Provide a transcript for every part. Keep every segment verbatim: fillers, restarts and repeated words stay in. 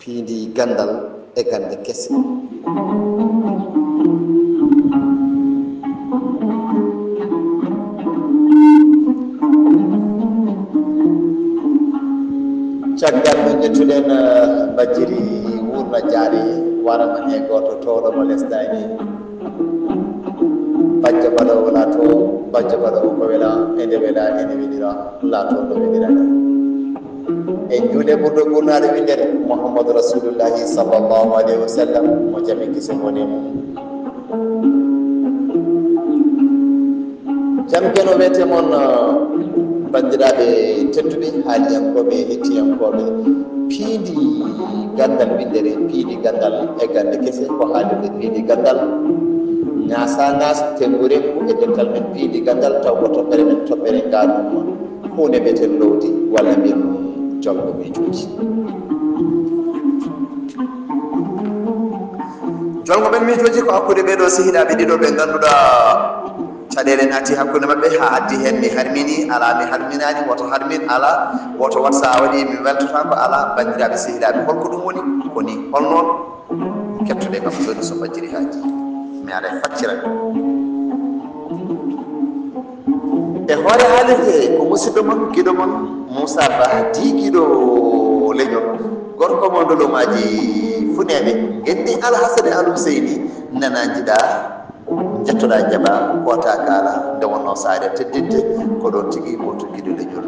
Piindi ganndal e gannde kese. Caggal nde njettuɗen, eh, Bajiri wuurna jaari, warama e gooto toowɗo mo lesdaani. Bajjo baɗoowo laatoo, bajjo baɗoowo ko wela, e nde wela, e nde welira, laatoo nde welira. En njuule ɓurɗo ɓurnaade winndere, Muhammadu Rasulullahi sallallahu alayhi wa sallam, mo jam e kisal woni e mum. Jam geno wiyetee mon, uh, banndiraaɓe tedduɓe, haaliyankooɓe e hettiyankooɓe. Piindi ganndal winndere, piindi ganndal e gannde kese, ko haalirde piindi ganndal. Ŋaasa ŋaas, tenngu renngu e dental men piindi ganndal, taw ko toɓɓere men, toɓɓere ngaanum. Huunde mbiyeten lowdi walla mbiyen jolngo miijooji. Jolngo men miijooji ko hakkunde ɓee ɗoo sehilaaɓe ɗiɗo ɓe ngannduɗaa caɗeele naati hakkunde maɓɓe haa addi heen mi harmini, alaa mi harminaani, woto harmin, alaa, woto waɗ so a waɗii mi weltotaako, alaa, banndiraaɓe sehilaaɓe, hol ko ɗum woni? Ko nii, hol noon? Kettoɗen kam jooni so Bajiri haajii. Mi ara e faccira. E hoore haalirde ko musidɗo mon, giɗo mon, Moussa Ba, diigiiɗo leñol. Gorko mo ndolomaaji funeeɓe. Ngenndi Alhasani Al Huseyni, nana njiɗa, njettoɗa njaɓa, koota kaala, nde wonnoo saare teddinte, ko ɗoon tigi wonto giɗo leñol.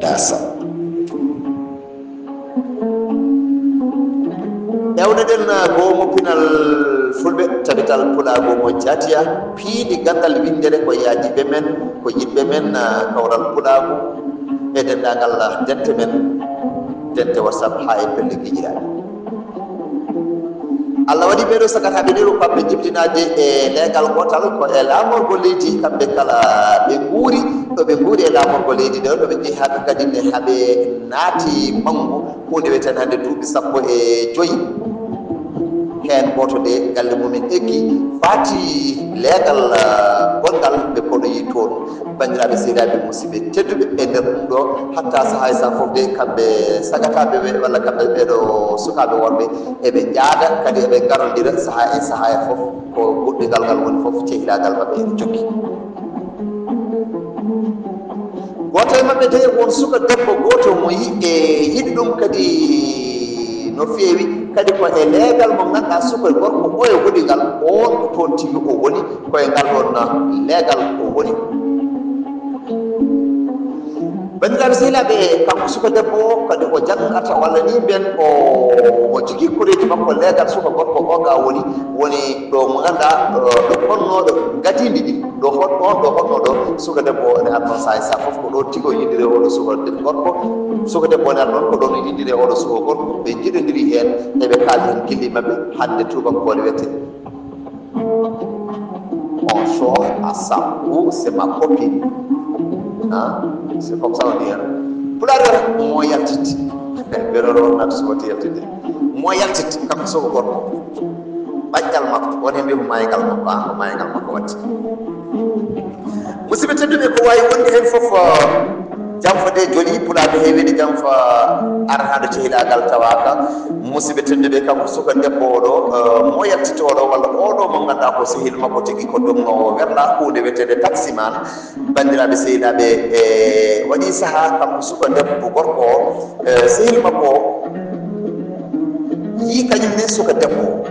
Dasa. Ewneɗen goomu pinal Fulɓe, tabital Pulaagu mo Jaatiya, piindi ganndal winndere ko yaajiiɓe men, ko yiɗɓe men, kawral Pulaagu e denndaangal dente men, dente WhatsApp haa e pelle giƴiraaɗe. Allah waɗi ɓee ɗoo sagataaɓe ɗiɗo kamɓe jibtinaade e leegal gootal ko e laamorgo leydi, kamɓe kala ɓe nguuri, ɗo ɓe nguuri e laamorgo leydi ɗo, ɗo ɓe njehi haa ɓe kadi ne haa ɓe naati manngu, huunde wiyetee hannde duuɓi sappo e joy. Heen gooto de galle mumen eggi, faati leegal, ah, gonngal ɓe koɗoyi toon. Banndiraaɓe sehilaaɓe musidɓe tedduɓe e nder ɗum ɗo, hatta sahaa e sahaa fof de kamɓe sagataaɓe ɓe walla kamɓe ɓee ɗoo sukaaɓe worɓe eɓe njaada kadi eɓe ngarondira sahaa e sahaa e fof ko goɗɗingal ngal woni fof cehilaagal maɓɓe ene jokki. Gooto e maɓɓe tawi won suka debbo gooto mo yi-, e yiɗi ɗum kadi no feewi, kadi ko e leegal mo ngannduɗaa suka gorko oyo woɗingal, oon ko toon tigi o woni, ko e ngal ɗoon leegal o woni. Banndiraaɓe sehilaaɓe, kanko suka debbo o kadi o janngata walla ni mbiyen o, o jogii koreeji makko leegal suka gorko o ga woni, woni ɗo mo ngannduɗaa, ɗo, ɗo honnooɗo ngadiindi ɗi, ɗo hon-, ɗon ɗo honnooɗo suka debbo o ne arnoo sahaa e sahaa fof ko ɗo tigi o yinndiri oɗo suka debbo gorko, suka debbo o ne arnoo ko ɗon yinndiri oɗo suka gorko, ɓe njiɗondiri heen, eɓe kaali heen gilli maɓɓe, hannde tuubankore wiyetee on sort à ça ou c'est ma copine. Hein? C'est comme ça on dit, hein. Pulaar wiyata mo yaltit. Ɓe ɗo ɗo nat so wati yaltitde. Mo yaltit, kanko suka gorko. Ɓaƴƴal makko, woni mbiya ko maaygal makko, ah, ko maaygal makko watti. Musidɓe tedduɓe, ko waawi wonde heen fof, uh, jam fodde joli, Pulaaɓe heewi wiyde jam fa arhaade cehilaagal tawaaka. Musidɓe tedduɓe, kanko suka debbo oɗo, uh, mo yaltitooɗo walla oɗo mo ngannduɗaa ko sehil makko tigi ko dognoowo werla, huunde wiyeteende taximan. Banndiraaɓe sehilaaɓe, e waɗi sahaa kanko suka debbo gorko o, e sehil makko o, yii kañum ne suka debbo o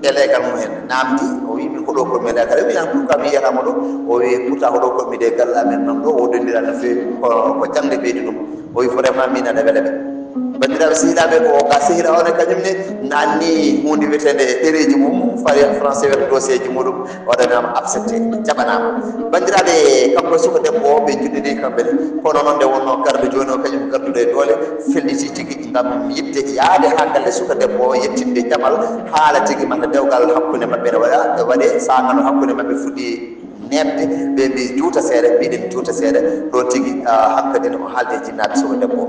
e leegal mum heen, naamndi, o wii, "Min ko ɗo komi leegal." O wii, "An, pourquoi mi yiyata mo ɗo?" O wii, "Pourtant ko ɗo komi de galle amen noon ɗo, o donndiraa no feewi, ko, ko jaŋde ɓeydi ɗum." O wii, "Vraiment, min aɗa wela min." Banndiraaɓe sehilaaɓe, ko ka sehil o ne kañum ne naanni huunde wiyeteende ɗereeji mum, fare français wiyata dossier ji muɗum, waɗanaama accepté, jaɓanaama. Banndiraaɓe, kanko e suka debbo o, ɓe njuɗɗini kamɓe ne. Kono noon nde wonnoo garɗo jooni o, kañum garduɗo e doole, felliti tigi ngam yiɗde yahde haa galle suka debbo o, yettinde jaɓal, haala tigi mata dewgal hakkunde maɓɓe ne waɗa, waɗe, saanga no hakkunde maɓɓe fuɗɗi neeɓde, ɓe mbi juuta seeɗa, mbiɗen juuta seeɗa, ɗo tigi, ah, hankadi no o haalde e jinnaaɓe suka debbo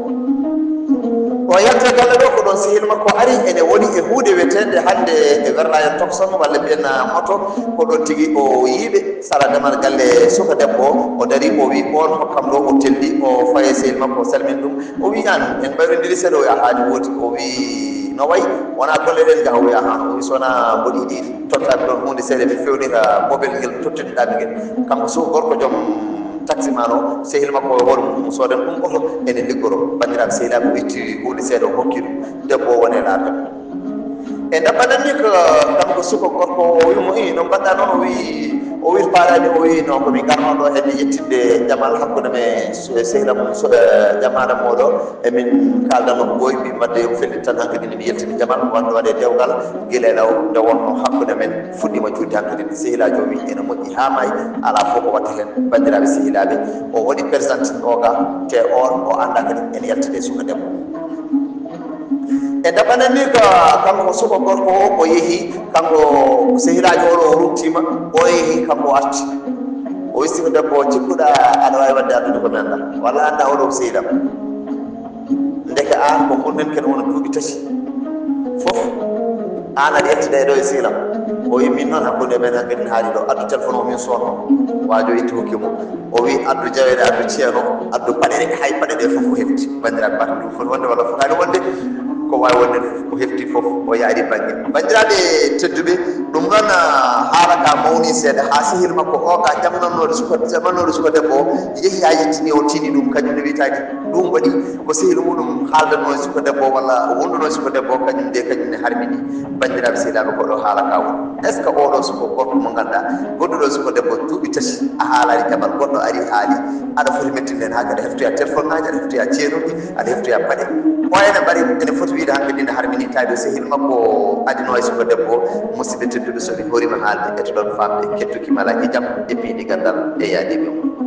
o. O yalti e galle ɗo, ko ɗon sehil makko ari, ene woni e huunde wiyeteende hannde e werlaayal tokson walla mbiyen moto, ko ɗon tigi o yiiɓe sara damal galle suka debbo o, o dari, o wi on hokkam ɗo, o telli, o faye sehil makko, o salmin ɗum, o wi an en mbayrodiri seeɗa, o wi a haali woodi, o wi no way, wona golle ɗen jaha, o wi ahan, o wi sona mboɗi ɗi tottami ɗon huunde seeɗa, mi fewnira mobel ngel tottuɗaɗami ngel, kanko suka gorko joom taximan o, sehil makko o hoore mum, soodan ɗum oto, ene liggoro. Banndiraaɓe sehilaaɓe, o itti huunde seeɗa, o hokki ɗum debbo o, woni e laarde. E dabba nan ni ko kanko suka gorko o, o wi mo, "Ii, no mbaɗɗa noon?" O wi, o wi faalaani, o wi, "No, ko mi garno ɗo hedde yettinde jamal hakkunde men e sehila mum, so, e jamaare mooɗo, e min kaaldanoo ko ɓooyi, mbi wadde yo fellit tan hankadi ne mi yaltini jamal, wonde waɗe dewgal gila e law nde wonno hakkunde men fuɗɗiima juutde hankadi." Sehilaajo o wi, "Ene moƴƴi haa maayi, alaa fof ko watta heen." Banndiraaɓe sehilaaɓe, o waɗi présenté o ga, te on o anndaa kadi ene yaltide e suka debbo. E dabba nan ni ko kanko suka gorko o, o yehi, kanko sehilaajo o ɗo, o ruttiima, o yehi, kanko o arti. O wi suka debbo o, "Cikkuɗa aɗa waawi waɗde addude ko mi anndaa, walla anndaa oɗo ko sehil am?" Ndeke aan ko ngonɗen ken wona duuɓi tati fof, aan aɗa yaltida e ɗo e sehil am. O wi min noon hakkunde men hankadi ne haali ɗo, addu téléphone o min soodno. Waajo itti hokki mo. O wi addu jaweɗe, addu ceeno, addu paɗe ɗe, hay paɗe ɗe fof ko hefti. Banndiraaɓe, mbaɗ ɗum foti wonde walla fotaani wonde? Ko waawi wonde fof, ko hefti fof o yaari bannge. Banndiraaɓe tedduɓe, ɗum noon, ah, haala ka mawni seeɗa haa sehil makko o ka jamananooɗo suka, jamanooɗo suka debbo o yehi haa yettini o tini ɗum, kañum ne wiytaaki ɗum waɗi ko sehil muɗum haaldanoo e suka debbo o walla wonduno e suka debbo o, kañum de kañum ne harmini. Banndiraaɓe sehilaaɓe, ko ɗo haala ka woni. Est ce que oɗo suka gorko mo ngannduɗaa, goɗɗo ɗo suka debbo duuɓi tati, a haalaani jamal, goɗɗo ari haali, aɗa foti mettinde heen haa kadi a heftoya téléphone ngaaji, aɗa heftoya ceenuuji, aɗa heftoya paɗe. O ene mbaɗi, ene foti wiyde hankadi ne harmini tawi ɗo sehil makko adinoo e suka debbo. Musidɓe tedduɓe, so mi horiima haalde, etoɗon faamde kettuki malaaji jam e piindi ganndal e yaadiiɓe mum.